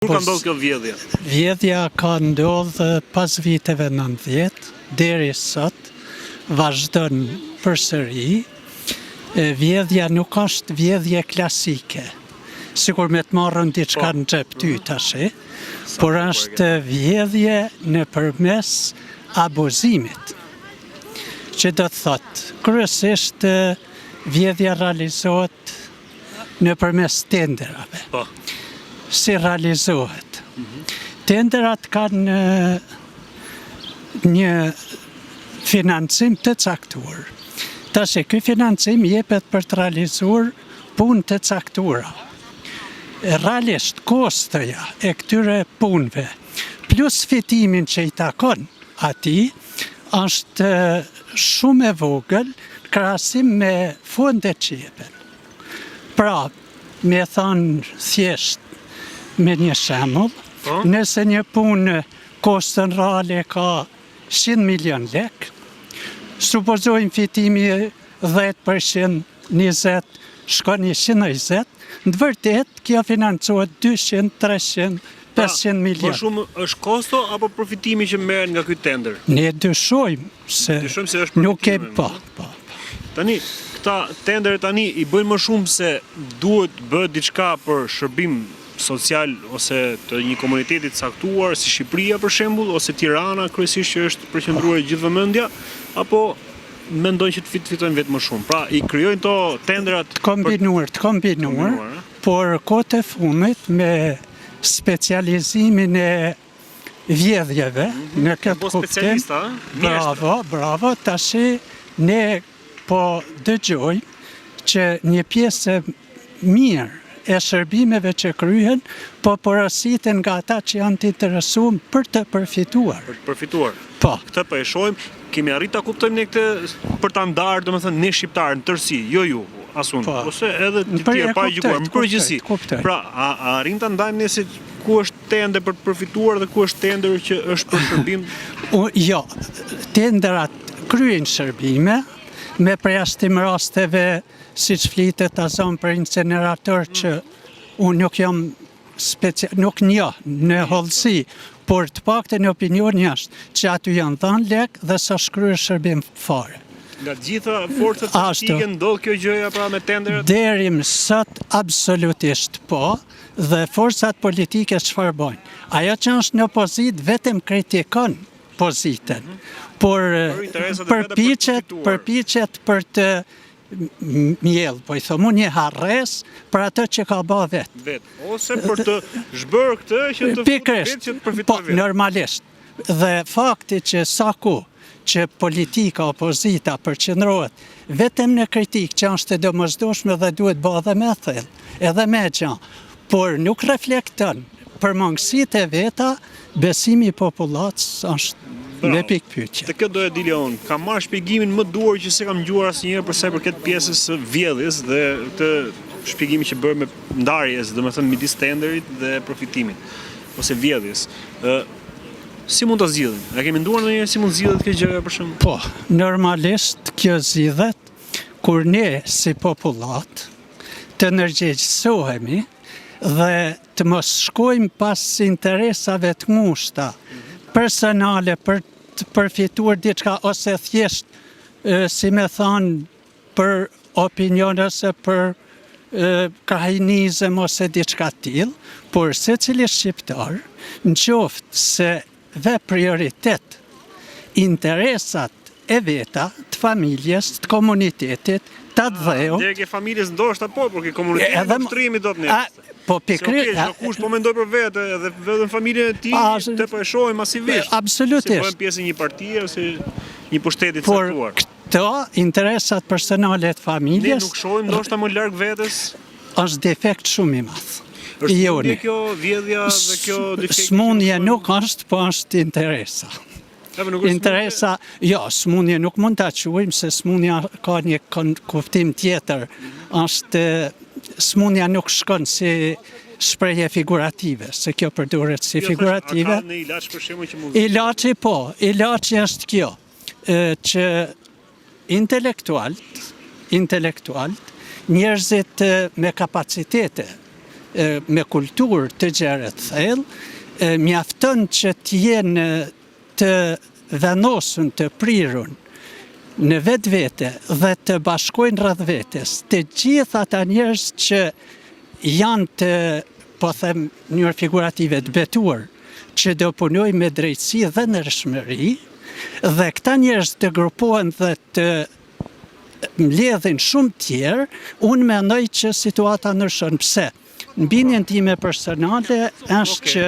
Kur ka ndodhur kjo vjedhje? Vjedhja ka ndodhë pas viteve 90, deri sot, vazhdon përsëri. Vjedhja nuk është vjedhje klasike, sikur me të marrën diçka po. në xhep ty mhm. tashi, por është vjedhje nëpërmes abuzimit. Që do të thotë, kryesisht vjedhja realizohet nëpërmes tenderave. Po. Si realizohet? Mm -hmm. Tenderat kanë një financim të caktuar. Tash ky financim jepet për të realizuar punë të caktuara. Realisht kostoja e këtyre punëve plus fitimin që i takon atij është shumë e vogël në krahasim me fondet që jepen. Pra, me thanë thjesht me një shembull, po. nëse një punë koston reale ka 100 milion lek, supozojmë fitimi 10%, 20, shkon 120, në të vërtetë kjo financohet 200, 300, 500 milion. Më shumë është kosto apo përfitimi që merret nga ky tender? Ne dyshojmë se, dyshojmë se është nuk e po, po. Tani, këta tendere tani i bëjnë më shumë se duhet bëhet diçka për shërbim social ose të një komuniteti të caktuar, si Shqipëria për shembull, ose Tirana kryesisht që është përqendruar gjithë vëmendja, apo mendojnë që të fitojnë vetë më shumë. Pra, i krijojnë këto tenderat të kombinuar, të kombinuar, por kohët e fundit me specializimin e vjedhjeve mhm. në këtë kuptim. Bravo, bravo, tashi ne po dëgjojmë që një pjesë e mirë e shërbimeve që kryhen, po porositen nga ata që janë të interesuar për të përfituar. Për të përfituar. Po. Këtë po e shohim, kemi arrit ta kuptojmë ne këtë për ta ndarë, domethënë ne shqiptarët në tërësi, jo ju, as unë, po. ose edhe të tjerë pa gjykuar, në përgjithësi. Pra, a, a arrijmë ta ndajmë ne se ku është tender për të përfituar dhe ku është tender që është për shërbim? O, jo, tenderat kryejnë shërbime, me përjashtim rasteve siç flitet ta zëmë për incenerator që unë nuk jam special, nuk njoh në hollësi, por të paktën opinioni është që aty janë dhënë lek dhe s'është kryer shërbim fare. Nga të gjitha forcat politike ndodh kjo gjëja pra me tenderat? Deri më sot absolutisht po, dhe forcat politike çfarë bojnë? Ajo që është në opozitë vetëm kritikon pozitën, mhm. por përpiqet, përpiqet për të mjellë, po i thom unë një harresë për atë që ka ba vetë. Vetë, ose për të zhbërë këtë që të futë vetë që të përfitojë po, vetë. Normalisht. Dhe fakti që sa kohë që politika, opozita përqendrohet vetëm në kritikë që është e domosdoshme dhe duhet ba edhe me thellë, edhe me gjanë, por nuk reflekton për mangësitë e veta, besimi i popullatës është me pikëpyetje. Te kjo doja të dilja unë. Kam marrë shpjegimin më të duhur që s'e kam dëgjuar asnjëherë për sa i përket pjesës së vjedhjes dhe këtë shpjegimin që bërë me ndarjes, domethënë midis tenderit dhe përfitimit ose vjedhjes. Ë si mund ta zgjidhim? A kemi menduar ndonjëherë si mund zgjidhet kjo gjë për shembull? Po, normalisht kjo zgjidhet kur ne si popullatë të ndërgjegjësohemi dhe të mos shkojmë pas interesave të ngushta personale për të përfituar diçka ose thjesht si me thanë për opinion ose për krahinizëm ose diçka të tillë, por secili shqiptar, në qoftë se vë prioritet interesat e veta, të familjes, të komunitetit, të atdheut. Deri ke familjes ndoshta po, por ke komunitetit edhe nuk shtrihemi dot ne. Po pikërisht. Se okay, kush po mendon për vete edhe vetëm familjen e tij, këtë po e shohim masivisht. Absolutisht. Se bëhen pjesë e një partie ose një pushteti të caktuar. Por këto interesat personale të familjes. Ne nuk shohim ndoshta më larg vetes. Është defekt shumë i madh. Është smundje kjo vjedhja dhe kjo defekti? Smundje nuk është, po është interesa. Interesa, jo, smundje nuk mund ta quajmë se smundja ka një kuptim tjetër. Është smundja nuk shkon si shprehje figurative, se kjo përdoret si jo, figurative. A ka një ilaç për shembull që mund Ilaçi po, ilaçi është kjo, që Intelektualët, intelektualët, njerëzit me kapacitete. me kulturë të gjerë e të thellë, mjafton që të jenë të vendosun, të prirun në vetvete dhe të bashkojnë rreth vetes të gjithë ata njerëz që janë të, po them në mënyrë figurative, të betuar që do punojnë me drejtësi dhe ndershmëri dhe këta njerëz të grupohen dhe të mbledhin shumë tjerë, unë mendoj që situata ndryshon. Pse? Në bindjen time personale është që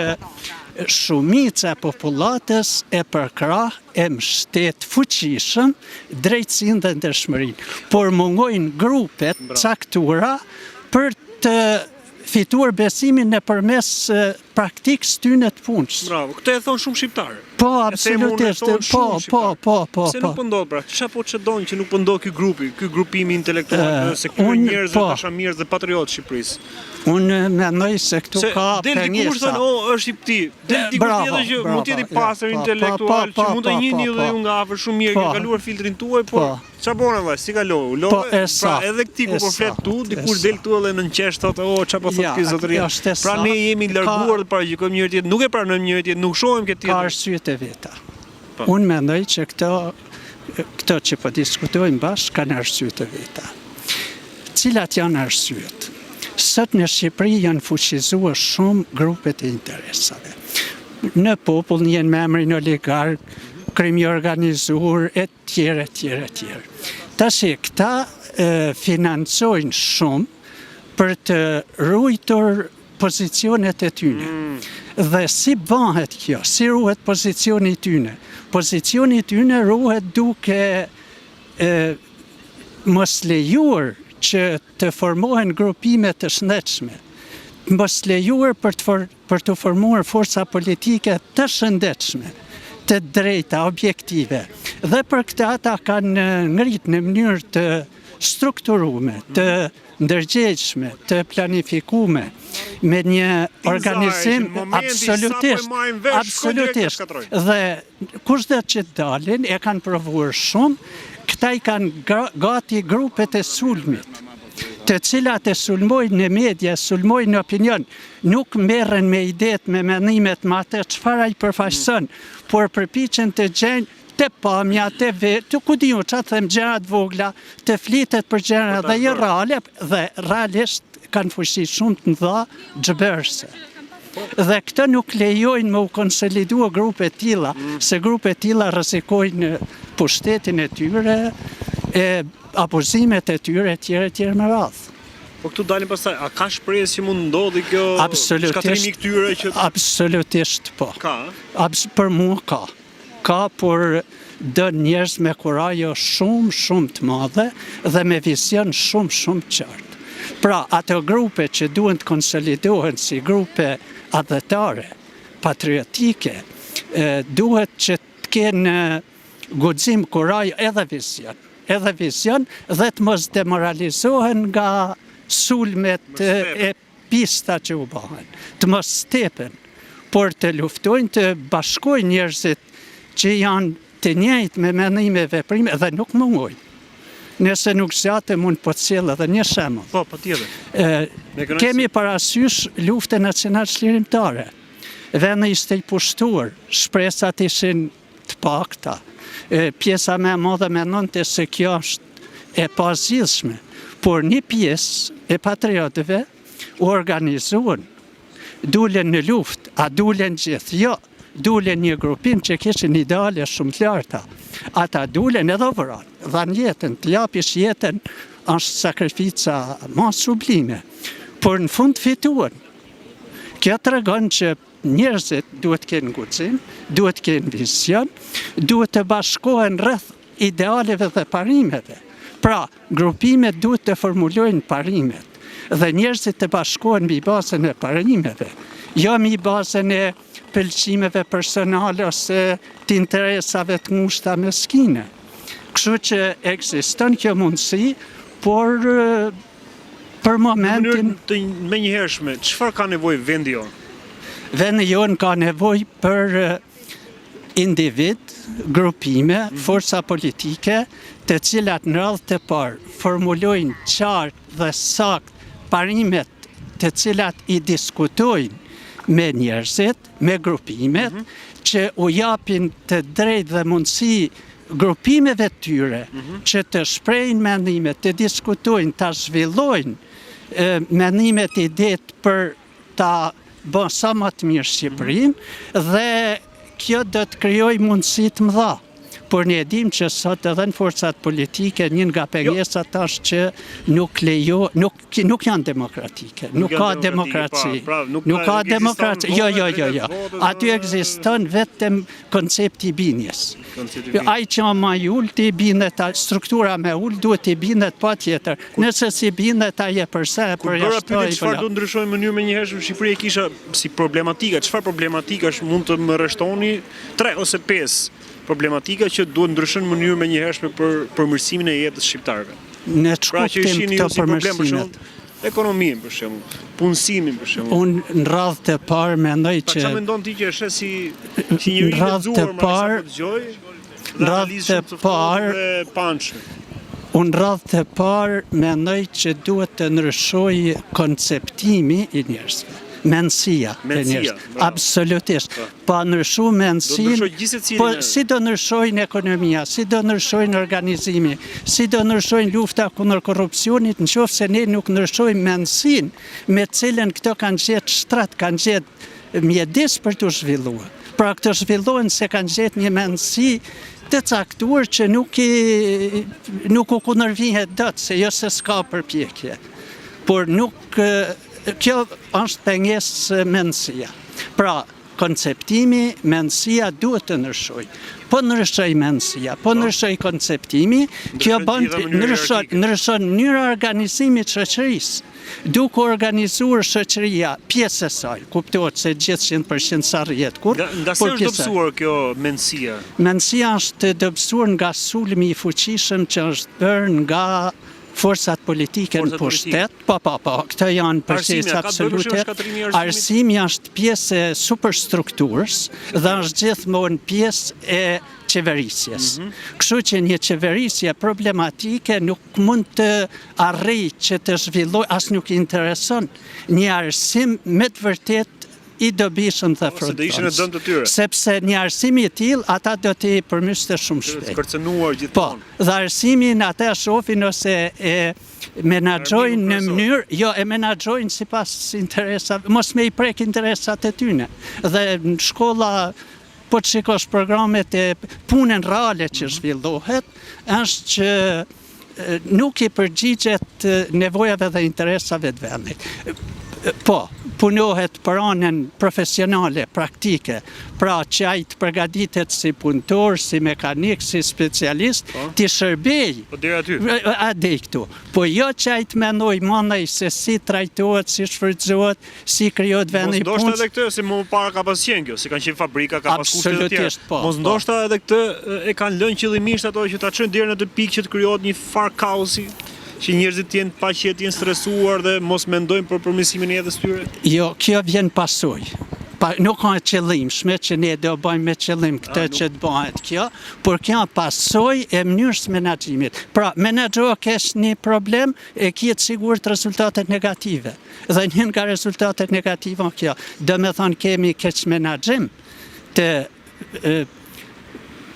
shumica e popullatës e përkrah e mbështet fuqishëm drejtësinë dhe ndershmërinë, por mungojnë grupe të caktuara për të fituar besimin nëpërmes praktikës tyne të punës. Bravo, këtë e thonë shumë shqiptarë. Po, absolutisht, po, po, po, po. Pse nuk po ndodh pra? Çfarë po çedon që nuk po ndodh ky grupi, ky grupimi intelektual, se këtyre njerëzve po. dashamirës dhe patriotë të Shqipërisë. Unë mendoj se këtu ka pengesa. Del dikush thonë, "O, është i pti." Del dikush tjetër që mund të jetë i pastër po, intelektual, që mund të njihni edhe ju nga afër shumë mirë, ke kaluar filtrin tuaj, por Ça bone vllai, si kaloi, u lodhe? Po, e pra edhe këtij ku po flet këtu, dikush del këtu edhe nënqesh thotë, "Oh, ça po thotë ky zotëri." Pra ne jemi larguar dhe paragjykojmë njëri tjetrin, nuk e pranojmë njëri tjetrin, nuk shohim këtë tjetrin. Ka arsyet e veta. Po. Unë mendoj që këto këto që po diskutojmë bashkë kanë arsyet e veta. Cilat janë arsyet? Sot në Shqipëri janë fuqizuar shumë grupet e interesave. Në popull njihen me emrin oligark, krimi i organizuar, e tjerë, e tjerë, e tjerë. Tashi, këta financojnë shumë për të rujtur pozicionet e tyne. Mm. Dhe si bëhet kjo? Si ruhet pozicioni i tyne? Pozicioni i tyne ruhet duke e, mos lejuar që të formohen grupime të shëndetshme, mos lejuar për të for, për t'u formuar forca politike të shëndetshme, të drejta, objektive. Dhe për këtë ata kanë ngrit në mënyrë të strukturume, të ndërgjegjshme, të planifikume, me një organizim absolutisht, absolutisht. Dhe kushdo që dalin, e kanë provuar shumë, këta i kanë gati grupet e sulmit, të cilat e sulmojnë në media, sulmojnë në opinion, nuk merren me idetë, me mendimet, me atë çfarë ai përfaqëson, por përpiqen të gjejnë te pamja, te ve, të ku di unë, ça të them, gjëra të vogla, të flitet për gjëra dhe jo reale, dhe realisht kanë fuqi shumë të mëdha zhbërëse. Dhe këtë nuk lejojnë me u konsolidua grupe të tilla, mm. se grupe të tilla rrezikojnë pushtetin e tyre, e abuzimet e tyre, e tjera, e tjera me radhë. Po këtu dalim pastaj, a ka shpresë që mund ndodhi kjo shkatërrimi i këtyre që Absolutisht po. Ka. Abs për mua ka. Ka, por do njerëz me kurajo shumë shumë të madhe dhe me vizion shumë shumë të qartë. Pra, ato grupe që duhen të konsolidohen si grupe atdhetare, patriotike, duhet që të kenë guxim, kurajo edhe vizion, edhe vizion dhe të mos demoralizohen nga sulmet e pista që u bëhen, të mos stepen, por të luftojnë të bashkojnë njerëzit që janë të njëjtë me mendime e veprime dhe nuk mungojnë. Nëse nuk zgjatem unë po të sjell edhe një shembull. Po, patjetër. Kemi parasysh luftën nacional çlirimtare. Vendi ishte i pushtuar, shpresat ishin të pakta. Pjesa më e madhe mendonte se kjo është e pazgjidhshme, por një pjesë e patriotëve u organizuan, dulën në luftë, a dulën gjithë? Jo, dulën një grupim që kishin ideale shumë të larta. Ata dulën edhe u vranë, dhanë jetën, të japish jetën është sakrifica ma sublime, por në fund fituan. Kjo tregon që njerëzit duhet të kenë guxim, duhet të kenë vizion, duhet të bashkohen rreth idealeve dhe parimeve. Pra, grupimet duhet të formulojnë parimet dhe njerëzit të bashkohen mbi bazën e parimeve, jo mbi bazën e pëlqimeve personale ose të interesave të ngushta meskine. Kështu që ekziston kjo mundësi, por Për momentin... Në mënyrë të menjëhershme, çfarë ka nevojë vendi jonë? Vendi jonë ka nevojë për individ, grupime, mhm. forca politike, të cilat në radhë të parë formulojnë qartë dhe saktë parimet. të cilat i diskutojnë me njerëzit, me grupimet, mm -hmm. që u japin të drejtë dhe mundësi grupimeve të tyre mm -hmm. që të shprehin mendimet, të diskutojnë, ta zhvillojnë mendimet, idetë për ta bë sa më të mirë Shqipërinë dhe kjo do të krijojë mundësi të mëdha. Por ne e dimë që sot edhe në forcat politike një nga jo. pengesat është që nuk lejo, nuk nuk janë demokratike, nuk, ka demokraci, pra, nuk, nuk ka demokraci. Jo, jo, jo, jo. Aty ekziston vetëm koncepti i bindjes. Jo, ai që ma i ulti i bindet, struktura më e ulët duhet t'i bindet patjetër. Nëse s'i bindet ai e përse e përjashtoi. Kur bëra pyetjen çfarë do ndryshojë në mënyrë menjëhershme në Shqipëri e kisha si problematika, çfarë problematikash mund të më rreshtoni 3 ose 5 problematika që duhet ndryshojnë në mënyrë menjëhershme për përmirësimin e jetës shqiptarëve. Në pra, ç'kuptim këto përmirësimet? Ekonominë për shembull, punësimin për shembull. Unë në radhë të parë mendoj pra, që Çfarë mendon ti që e sheh si si njeri i lexuar më sa po dëgjoj? Në radhë të parë dhe panshme. Unë në radhë të parë mendoj që duhet të ndryshojë konceptimi i njerëzve, mendësia e njerëzve. Absolutisht. Po. Pa ndryshu mendësinë, po si do ndryshojnë ekonomia, si do ndryshojnë organizimi, si do ndryshojnë lufta kundër korrupsionit, në qoftë se ne nuk ndryshojmë mendësinë me cilën këto kanë gjetë shtrat, kanë gjetë mjedis për t'u zhvilluar. Pra këto zhvillohen se kanë gjetë një mendësi të caktuar që nuk i nuk u kundërvihet dot, se jo se s'ka përpjekje. Por nuk kjo është pengesë mendësia. Pra, konceptimi, mendësia duhet të ndryshojë. Po ndryshoi mendësia, po ndryshoi konceptimi, kjo bën ndryshon, ndryshon mënyra e organizimit të shoqërisë. Duke u organizuar shoqëria, pjesë e saj, kuptohet se gjithë 100% s'arrihet kurrë. Nga, nga se është dobësuar kjo mendësia? Mendësia është dobësuar nga sulmi i fuqishëm që është bërë nga forcat politike në pushtet, po, po, po, këto janë përgjegjës absolute. Arsimi është pjesë e superstrukturës dhe është gjithmonë pjesë e qeverisjes. Mhm. Kështu që një qeverisje problematike nuk mund të arrijë që të zhvillojë, as nuk i intereson një arsim me të vërtetë i dobishëm dhe po, frytdhënës. Sepse një arsim i tillë ata do t'i përmbyste shumë shpejt. Kërcënuar gjithmonë. Po, dhe arsimin ata e shohin ose e menaxhojnë në mënyrë, jo e menaxhojnë sipas interesave, mos me i prek interesat e tyne. Dhe në shkolla po të shikosh programet e punën reale që mhm. zhvillohet, është që nuk i përgjigjet nevojave dhe interesave të vendit. Po, punohet për anën profesionale, praktike, pra që ai të përgatitet si punëtor, si mekanik, si specialist, po. t'i shërbejë. Po deri aty. A deri këtu. Po jo që ai të mendojë mandej se si trajtohet, si shfrytëzohet, si krijohet vendi i punës. Mos ndoshta edhe këtë, se më parë ka pas qenë kjo, se kanë qenë fabrika, ka pas kushte të tjera. Po, Mos po. ndoshta edhe këtë e kanë lënë qëllimisht ato që ta çojnë deri në atë pikë që të krijohet një farë kaosi, që njerëzit të jenë paqetë, të jenë stresuar dhe mos mendojnë për përmirësimin e jetës së tyre. Jo, kjo vjen pasojë. Pa, nuk ka qëllimshme që ne do bëjmë me qëllim këtë që të bëhet kjo, por kjo pasojë e mënyrës së menaxhimit. Pra, menaxhohet keq një problem, e ke të sigurt rezultatet negative. Dhe një nga rezultatet negative kjo, domethënë kemi keqmenaxhim të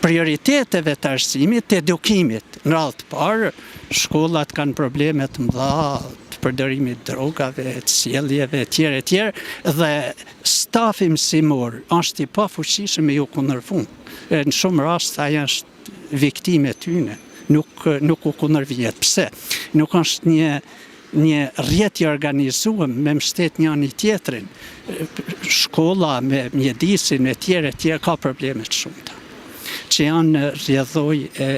prioriteteve të arsimit, të edukimit. Në radhë të parë, shkollat kanë probleme të mëdha të përdorimit të drogave, të sjelljeve, e tjerë, e tjerë, dhe stafi mësimor është i pafuqishëm me ju kundërvu. Në shumë raste ai është viktimë e tyne, nuk, nuk u kundërvihet. Pse? Nuk është një një rrjet i organizuar me mbështet njëri tjetrin, shkolla me mjedisin e tjerë e tjerë ka probleme të shumta, që janë rrjedhojë e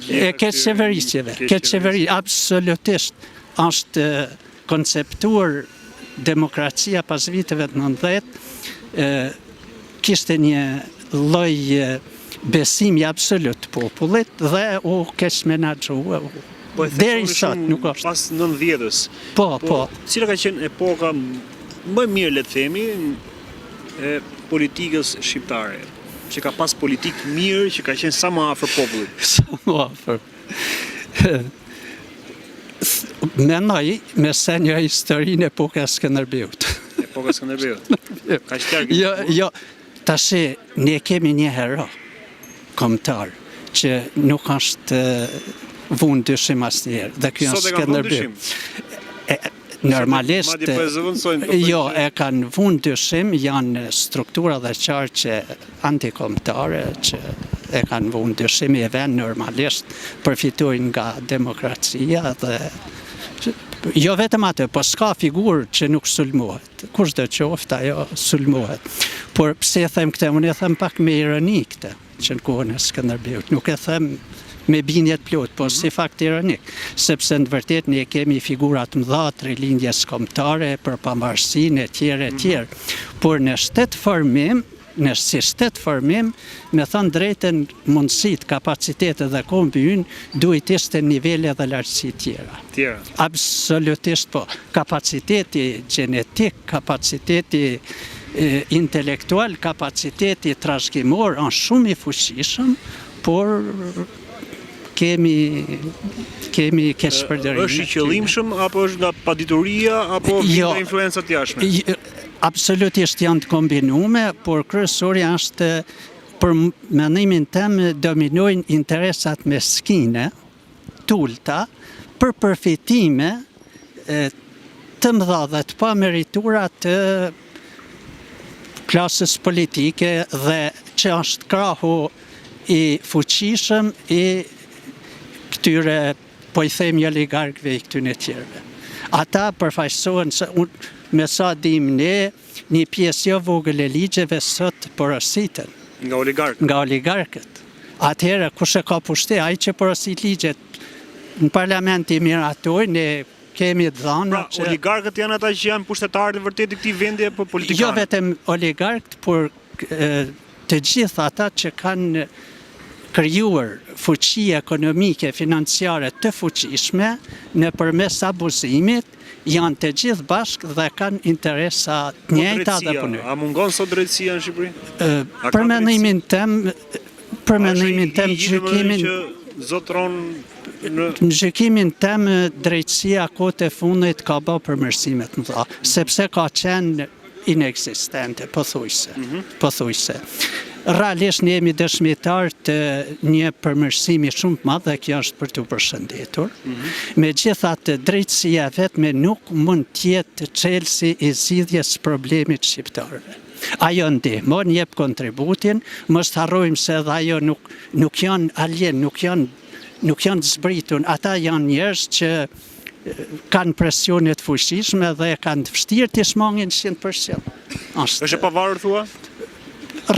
e keqqeverisjeve, keqqeverisje, absolutisht është konceptuar demokracia pas viteve të 90, kishte një lloj besimi absolut të popullit dhe u keqmenaxhua. Po e deri sot nuk është. Pas 90-ës. Po, po, po. Cila ka qenë epoka më e mirë le të themi e politikës shqiptare, që ka pas politikë mirë, që ka qenë sa më afër popullit. Sa më afër. Mendoj me se njoh historinë epoka e Skënderbeut. Epoka e Skënderbeut. Kaq larg. Jo, jo. Tashi ne kemi një hero kombëtar që nuk është vunë dyshim asnjëherë dhe ky është Skënderbeu. Normalisht, madje po e zëvendësojnë, po jo, e kanë vunë dyshim, janë struktura dhe qarqe antikombëtare që e kanë vunë dyshim, e venë normalisht, përfitojnë nga demokracia dhe jo vetëm atë, po s'ka figurë që nuk sulmohet. Kushdo qoftë, ajo sulmohet. Por pse e them këtë? Unë e them pak me ironi këtë. që në kohën e Skënderbeut. Nuk e them me bindje të plotë, po si fakt ironik, sepse në të vërtetë ne kemi figura të mëdha të rilindjes kombëtare për pavarësinë e tjerë e tjerë. Por në shtetformim, në si shtetformim, me thënë drejtën, mundësitë, kapacitetet dhe kombi ynë duhet të ishte në nivele dhe lartësi tjera. Tjera. Absolutisht po. Kapaciteti gjenetik, kapaciteti intelektual, kapaciteti trashëgimor është shumë i fuqishëm, por kemi kemi keqpërdorime. Është i qëllimshëm apo është nga padituria apo jo, nga influenca të jashtme? Absolutisht janë të kombinume, por kryesorja është për mendimin tem dominojnë interesat meskine, të ulëta për përfitime të mëdha dhe të pameritura të klasës politike dhe që është krahu i fuqishëm i këtyre, po i themi oligarkëve i këtyre tjerëve. Ata përfaqësohen se unë, me sa dim ne, Një pjesë jo vogël e ligjeve sot porositen. Nga oligarkët. Nga oligarkët. Atëherë kush e ka pushtet, ai që porosit ligjet në parlament i miratojnë, ne kemi të dhëna pra, që oligarkët janë ata që janë pushtetarët e vërtetë të këtij vendi apo politikanët? Jo vetëm oligarkët, por të gjithë ata që kanë krijuar fuqi ekonomike, financiare të fuqishme nëpërmes abuzimit, janë të gjithë bashkë dhe kanë interesa të po njëjta dhe punojnë. A mungon sot drejtësia në Shqipëri? Për mendimin tem, për mendimin tem gjykimin që zotëron në në gjykimin tem drejtësia kohët e fundit ka bë përmirësime të mëdha, sepse ka qenë inekzistente, pothuajse, mhm. pothuajse. Realisht ne jemi dëshmitar të një përmirësimi shumë të madh dhe kjo është për t'u përshëndetur. Mm -hmm. Megjithatë, drejtësia e vetme nuk mund të jetë çelësi i zgjidhjes së problemit shqiptarëve. Ajo ndihmon, jep kontributin, mos të harrojmë se edhe ajo nuk nuk janë alien, nuk janë nuk janë të zbritun, ata janë njerëz që kanë presione të fuqishme dhe e kanë të vështirë t'i shmangin 100%. Është Është e pavarur thua?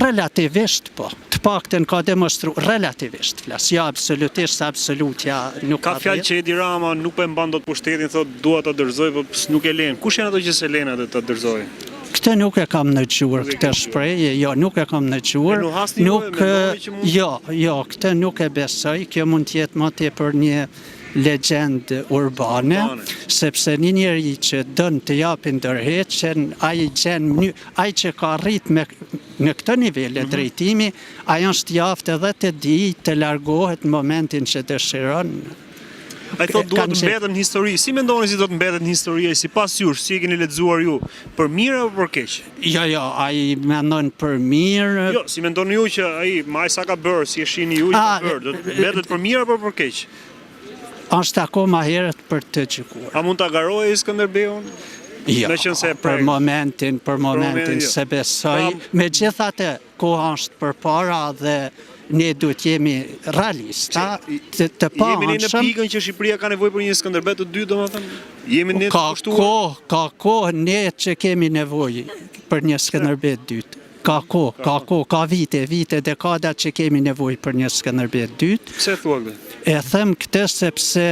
Relativisht po. Të paktën ka demonstru relativisht flas, jo absolutisht, se absolutja nuk ka. Ka fjalë që Edi Rama nuk po e mban dot pushtetin, thotë dua ta dorëzoj, po nuk e lënë. Kush janë ato që s'e lënë atë ta dorëzojë? Këtë nuk e kam ndëgjuar, këtë shprehje, jo, nuk e kam ndëgjuar. Nuk, jo, jo, këtë nuk e besoj, kjo mund të jetë më tepër një legjendë urbane, sepse një njeri që don të japin dorëheqjen, ai gjen mënyrë, ai që ka arrit me në këto nivele mhm. drejtimi, ai është i aftë edhe të di të largohet në momentin që dëshiron. Ai thotë dua të mbetet në histori. Si mendoni si do të mbetet në histori ai sipas jush, si e keni lexuar ju, për mirë apo për keq? Jo, jo, ai mendon për mirë. Jo, si mendoni ju që ai me aq sa ka bërë, si e shihni ju që ka bërë, do të mbetet për mirë apo për keq? Është akoma herët për të gjykuar. A mund ta garojë Skënderbeun? Jo, për momentin, për momentin jo. s'e besoj. Pra, Megjithatë, koha është përpara dhe ne duhet jemi realista, të, të pa Jemi ne në pikën që Shqipëria ka nevojë për një Skënderbe të dytë, domethënë? Jemi ne të kushtuar? Ka kohë, ka kohë ne që kemi nevojë për një Skënderbe të dytë. Ka kohë, ka kohë, ka vite, vite, dekada që kemi nevojë për një Skënderbe të dytë. Pse thua këtë? E them këtë sepse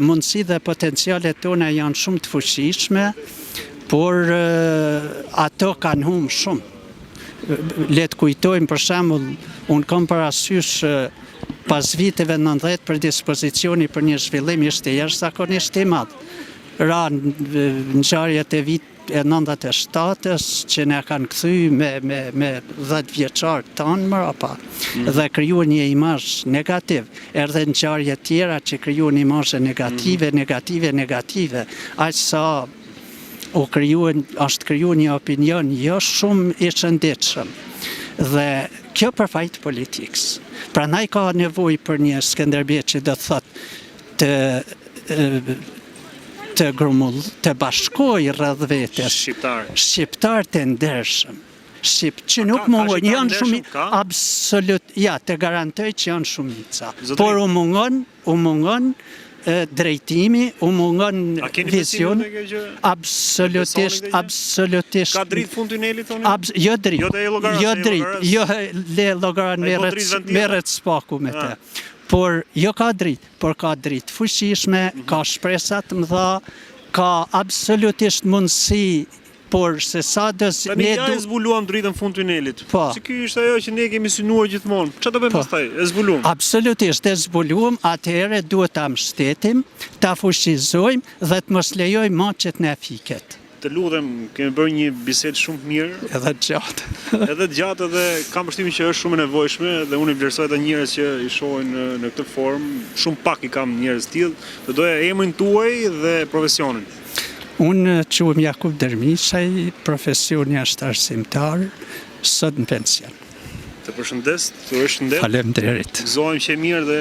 mundësitë dhe potencialet tona janë shumë të fuqishme, por ato kanë humbë shumë. Le të kujtojmë për shembull, unë kam parasysh pas viteve 90 predispozicioni për një zhvillim ishte jashtëzakonisht i madh. Ra ngjarjet e vit. e 97-ës që na kanë kthy me, me, me 10 vjeçarë tanë mrapa mm. dhe krijuan një imazh negativ. Erdhën ngjarje tjera që krijuan imazhe negative, mm. negative, negative, aq sa u krijuan, është krijuar një opinion jo shumë i shëndetshëm. Dhe kjo për faj të politikës. Prandaj ka nevojë për një Skënderbe që do të thotë të të grumull, të bashkojë rreth vetes shqiptarë shqiptarë të ndershëm. Shqip, që nuk mungojnë, janë shumë absolut, ja, të garantoj që janë shumica. Por u mungon, u mungon drejtimi, u mungon vizion. Absolutisht, absolutisht. Ka dritë fund tunelit thoni? Abs jo dritë. Jo të jo dritë, jo le Llogaranë merret merret SPAK-u me të. Por jo ka dritë, por ka dritë të fuqishme, mhm. ka shpresa të mëdha, ka absolutisht mundësi por se sa do Tani ne ja e zbuluam dritën fund tunelit. Po. Se kjo ishte ajo që ne kemi synuar gjithmonë. Çfarë do bëjmë po. pastaj? E zbuluam. Absolutisht e zbuluam, atëherë duhet ta mbështetim, ta fuqizojmë dhe të mos lejojmë më që të na fiket. Të lutem, kemi bërë një bisedë shumë të mirë. Edhe të gjatë. edhe të gjatë edhe kam përshtypjen që është shumë e nevojshme dhe unë i vlerësoj ata njerëz që i shohin në, në këtë formë. Shumë pak i kam njerëz të tillë. Do doja emrin tuaj dhe profesionin. Unë quhem Jakup Dërmishaj, profesioni është arsimtar, sot në pension. Të përshëndes, të uroj shëndet. Faleminderit. Gëzohem që je mirë dhe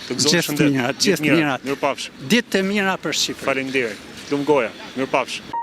të gëzosh shëndet. Gjithë të mirat, gjithë të mirat. Mirupafshim. Ditë të mira për Shqipërinë. Faleminderit. Të lumtë goja. Mirupafshim.